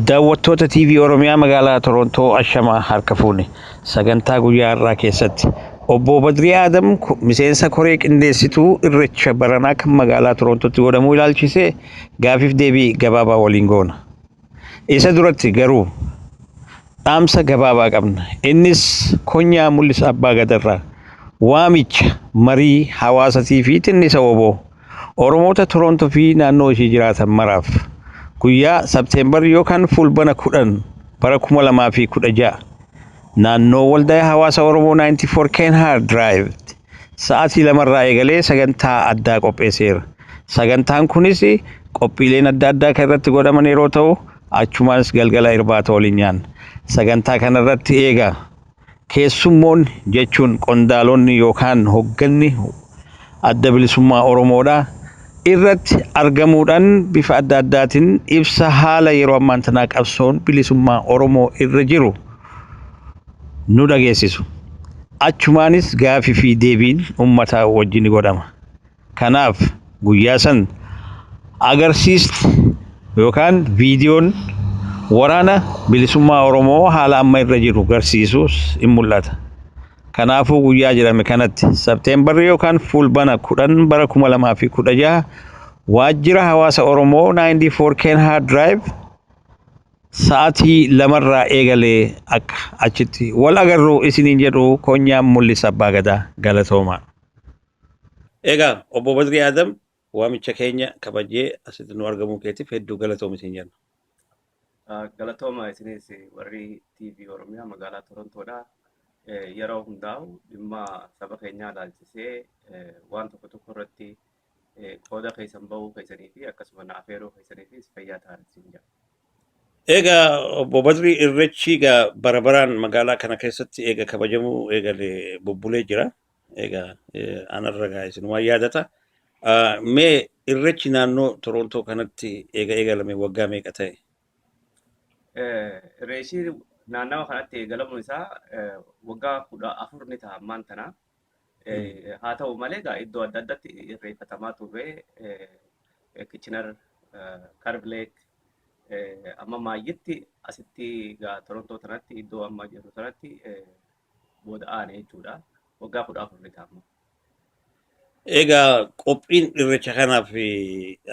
Daawwattoota TV Oromiyaa magaalaa Torontoo, ashamaa, harka fuune. Sagantaa guyyaa har'aa keessatti obbo Badrii Adam, miseensa koree qindeessituu Irreecha baranaa kan magaalaa Torontootti godhamuu ilaalchisee gaafiif deebii gabaabaa waliin goona. Isa duratti garuu dhaamsa gabaabaa qabna. Innis konyaa Mul'isa Abbaa Gadarraa waamicha marii hawaasatii fi tinnisa oboo Oromoota Torontoo fi naannoo ishee jiraatan maraaf guyyaa Sabteembar yookaan Fulbana 10 bara 2016 naannoo Waldaa Hawaasa Oromoo 94 Kenhart Drive sa'aatii 2rraa eegalee sagantaa addaa qopheesseera. Sagantaan kunis qophiileen adda addaa kan irratti godhaman yeroo ta'u, achumaas galgala irbaata waliin nyaanna. Sagantaa kanarratti eegaa keessummoonni jechuun qondaalonni yookaan hogganni Adda Bilisummaa Oromoodha irratti argamuudhaan bifa adda addaatiin ibsa haala yeroo ammaan tanaa qabsoon bilisummaa Oromoo irra jiru nu dhageessisu. Achumaanis gaafii fi deebiin uummataa wajjin ni godhama. Kanaaf guyyaa san agarsiisti yookaan viidiyoon waraana bilisummaa Oromoo haala amma irra jiru garsiisus in mul'ata. Kanaafuu guyyaa jedhame kanatti Sabteembarri yookaan Fulbana 10 bara 2016 waajjira hawaasa Oromoo 94 Kenhart Drive sa'aatii 2rraa eegalee akka achitti wal agarru isiniin jedhu konyaan Mul'isa Abbaa Gadaa. Galatoomaa. Egaa obbo Badrii Adam, waamicha keenya kabajee asitti nu argamuu keetiif hedduu galatoomi isin jenna. Galatooma isinis warri TV Oromiyaa magaalaa Torontoodha. Yeroo hundaa'u dhimma saba keenyaa ilaalchisee waan tokko tokko irratti qooda keessan bahuu keessanii fi akkasuma na afeeruu keessaniifis fayyaa ta'an isin jedha. Egaa obbo Badrii, Irreechi egaa bara baraan magaalaa kana keessatti eega kabajamuu eegalee bubbulee jira. Egaa anarra gaa isin waan yaadata. Mee Irreechi naannoo Torontoo kanatti eega eegalame waggaa meeqa ta'e? Irreechi naannawa kanatti eegalamuun isaa waggaa 14 ni ta'a ammaan tana. Haa ta'u malee egaa iddoo adda addaatti irreeffatamaa turre, Kitchener, Curve Lake, amma maayyitti asitti egaa Torontoo tanatti iddoo amma jirru tanatti booda aane jechuudha. Waggaa 14 ni ta'a amma. Egaa qophiin Irreecha kanaaf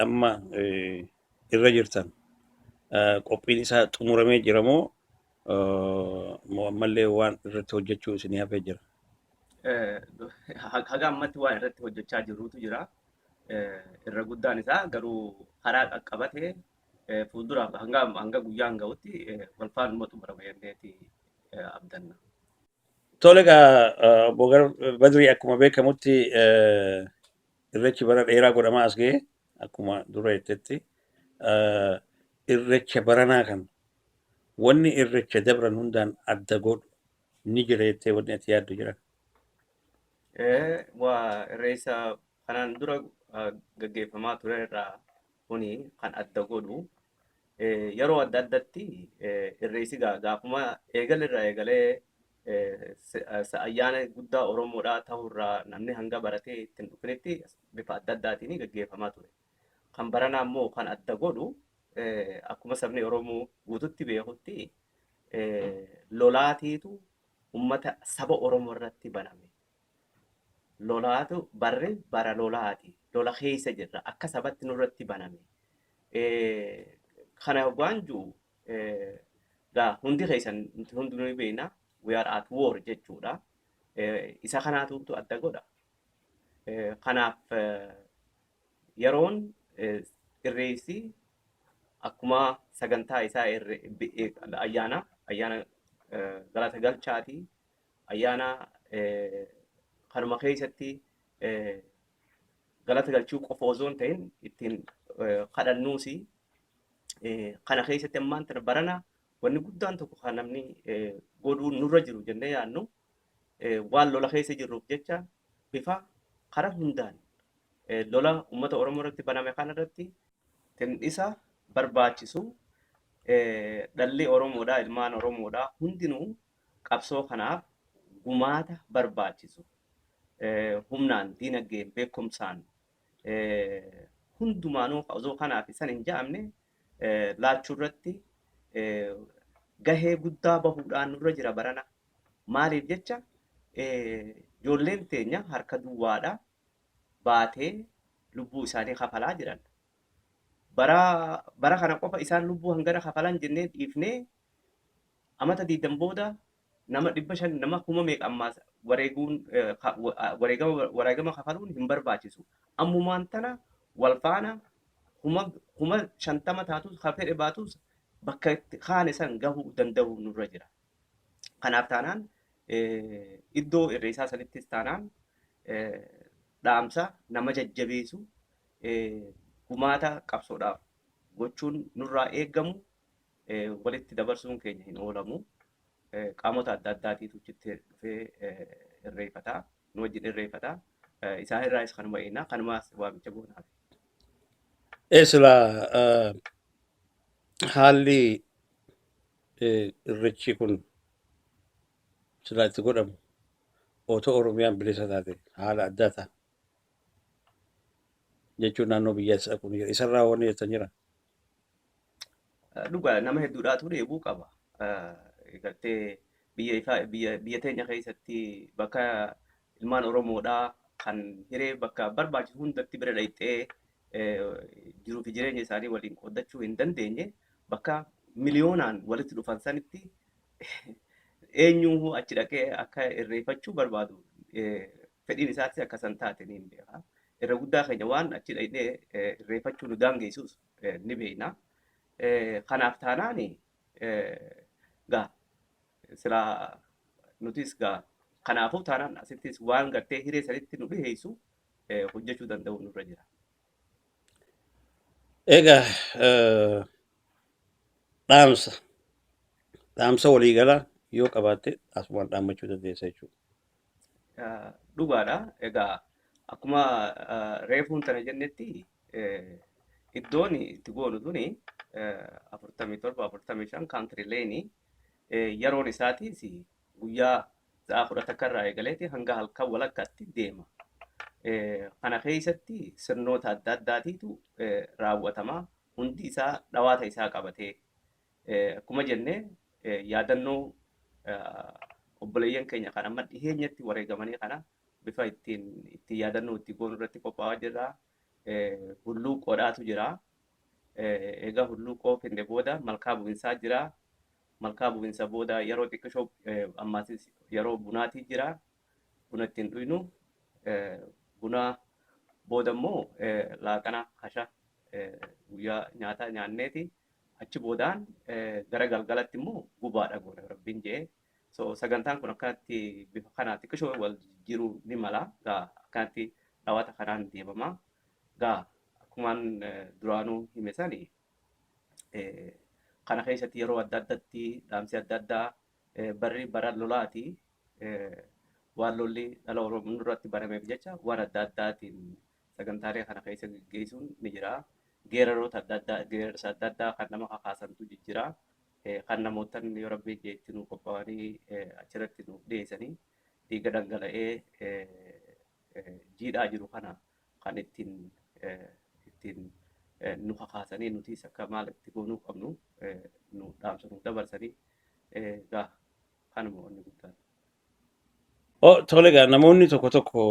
amma irra jirtan qophiin isaa xumuramee jira moo ammallee waan irratti hojjechuu isinii hafee jira? Haga ammatti waan irratti hojjechaa jirrutu jira. Irra guddaan isaa garuu karaa qaqqabatee fuulduraaf hanga guyyaan ga'utti walfaanuma xumurama jenneeti abdanna. Tole, egaa obbo Badrii, akkuma beekamutti Irreechi bara dheeraa godhamaa as ga'e. Akkuma dura jettetti, Irreecha baranaa kan wanni Irreecha dabran hundaan adda godhu ni jira jettee wanni ati yaaddu jira? Waa Irreessa kanaan dura gaggeeffamaa ture irraa kuni kan adda godhu, yeroo adda addatti Irreessi gaafuma eegalerraa eegalee ayyaana guddaa Oromoodhaa ta'urraa namni hanga baratee ittiin dhufinitti bifa adda addaatiin gaggeeffamaa ture. Kan baranaa immoo kan adda godhu, akkuma sabni Oromoo guututti beekutti, lolaatiitu ummata saba Oromoo irratti baname. Lolaatu barri bara lolaati. Lola keessa jirra. Akka sabatti nurratti baname. Kana waan jiru gaa hundi keessan nuti hundinuu ni beekna. We are at war jechuudha. Isa kanaatu adda godha. Kanaaf yeroon Irreessi akkuma sagantaa isaa ayyaana galata galchaati. Ayyaana kanuma keessatti galata galchuu qofa osoo hin ta'in ittiin kadhannuusi. Kana keessatti ammaan tana barana wanni guddaan tokko kan namni godhuu nurra jiru jennee yaadnu, waan lola keessa jirruuf jecha bifa karaa hundaan lola uummata Oromoo irratti baname kana irratti tindhisa barbaachisu dhalli Oromoodhaa, ilmaan Oromoodhaa hundinuu qabsoo kanaaf gumaata barbaachisu humnaan, diinagdeen, beekumsaan, hundumaanuu osoo kanaaf isan hin ja'amne laachuu irratti Gahee guddaa bahuudhaan nurra jira barana. Maaliif jecha ijoolleen teenya harka duwwaadha baatee lubbuu isaanii kafalaa jiran. Bara kana qofa isaan lubbuu hangana kafalan jennee dhiifnee amata 20 booda nama 500 nama kuma meeqa ammaas wareeguun wareegama kafaluun hin barbaachisu. Ammumaan tana wal faana 50,000 taatus kan fedhe baatus bakka itti kaane san gahuu danda'u nurra jira. Kanaaf taanaan iddoo irreessaa sanittis taanaan dhaamsa nama jajjabeessu gumaata qabsoodhaaf gochuun nurraa eegamu walitti dabarsuun keenya hin oolamu. Qaamota adda addaatiitu achitti dhufee irreeffata. Nu wajjin irreeffata. Isaan irraayis kanuma eegna. Kanumaas waamicha goonaaf. Silaa haalli irreechi kun silaa itti godhamu otoo Oromiyaan bilisa taate haala addaa ta'a jechuun naannoo biyyaatti dhaquun jira. Isarraa wanni jettan jira. Dhugaa nama hedduudhaatu dheebuu qaba. Gartee biyya ifaa biyya teenya keessatti bakka ilmaan Oromoodhaa kan hiree bakka barbaachisu hundatti bira dhayxee jiruu fi jireenya isaanii waliin qooddachuu hin dandeenye bakka miliyoonaan walitti dhufan sanitti eenyuu achi dhaqee akka irreeffachuu barbaadu fedhiin isaatti akka san taate ni beeka. Irra guddaa keenya waan achi dhaqnee irreeffachuu nu daangeessus ni beekna. Kanaaf taanaan gaa silaa nutis gaa kanaafuu taanaan asittis waan gartee hiree sanitti nu dhiheessu hojjechuu danda'u nurra jira. Egaa dhaamsa waliigalaa yoo qabaatte asumaan dhaammachuu dandeessa jechuudha. Dhugaadha. Egaa akkuma reefuun tana jennetti iddoon itti goonu tuni 47 45 Country Lane yeroon isaatiis guyyaa sa'a 11 irraa eegaleeti hanga halkan walakkaatti deema. Kana keessatti sirnoota adda addaatiitu raawwatama. Hundi isaa dhawaata isaa qabatee akkuma jenne yaadannoo obboleeyyan keenya kan amma dhiheenyatti wareegamanii kana bifa ittiin ittiin yaadannoo itti goonu irratti qophaa'aa jirra. Hulluuqoodhaatu jira. Egaa hulluuqoo finne booda malkaa bu'insaa jira. Malkaa bu'insa booda yeroo xiqqishoo ammaasis yeroo bunaatii jira. Buna ittiin dhuynu. Buna booda immoo laaqana kasha guyyaa nyaata nyaanneeti. Achi boodaan gara galgalatti immoo gubaadha goona rabbiin jedhee. So sagantaan kun akkanatti bifa kanaa xiqqishoo wal jijjiiruu ni mala. Gaa akkanatti dhawaata kanaan deemama. Gaa akkumaan duraanuu hime sani kana keessatti yeroo adda addaatti dhaamsi adda addaa barri bara lolaati. Waan lolli dhala Oromoo irratti barameef jecha waan adda addaatiin sagantaalee kana keessa geggeessuun ni jira. Geeraroota adda addaa geerarsa adda addaa kan nama kakaasantu jijjiira. Kan namootan yoo rabbiin jeetti nu qophaa'anii achirratti nuuf dhiyeessanii dhiiga dhangala'ee jiidhaa jiru kana kan ittiin nu kakaasanii nutis akka maal itti goonuu qabnu nu dhaamsa nuuf dabarsanii gaa kanuma wanni guddaan. Tole egaa namoonni tokko tokko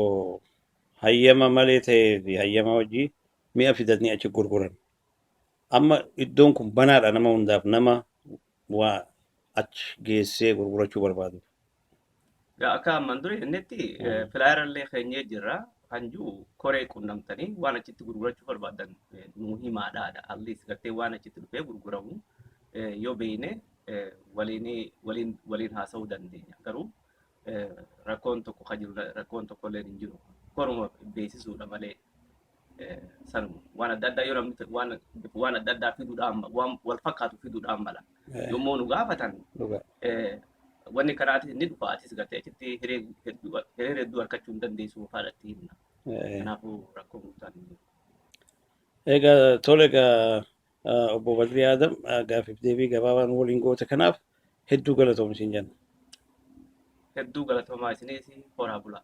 hayyama malee ta'ee fi hayyama hojii mi'a fidatanii achi gurguran. Amma iddoon kun banaadha nama hundaaf nama waa achi geessee gurgurachuu barbaadu. Akka ammaan dura jennetti flyer allee keenyee jirra. Kan jiru koree qunnamtanii waan achitti gurgurachuu barbaadan nu himaadhaadha. At least gartee waan achitti dhufee gurguramu yoo beekne waliin waliin haasa'uu dandeenya. Garuu rakkoon tokko kan jiru rakkoon tokko illee hin jiru. Koruma beeksisuudha malee sanuma waan adda addaa yoo namni waan adda addaa fiduudhaan waan wal fakkaatu fiduudhaan mala. Yommuu nu gaafatan wanni kanaatis ni dhufa atis gartee achitti hiree hedduu argachuu hin dandeessu fa'aadha himna. Kanaafuu rakkoon guddaan hin jiru. Egaa tole egaa obbo Badrii Adam gaaffiif deebii gabaabaan waliin goote kanaaf hedduu galatoomsiin siin jenna. Hedduu galatoomaa isinis horaa bulaa.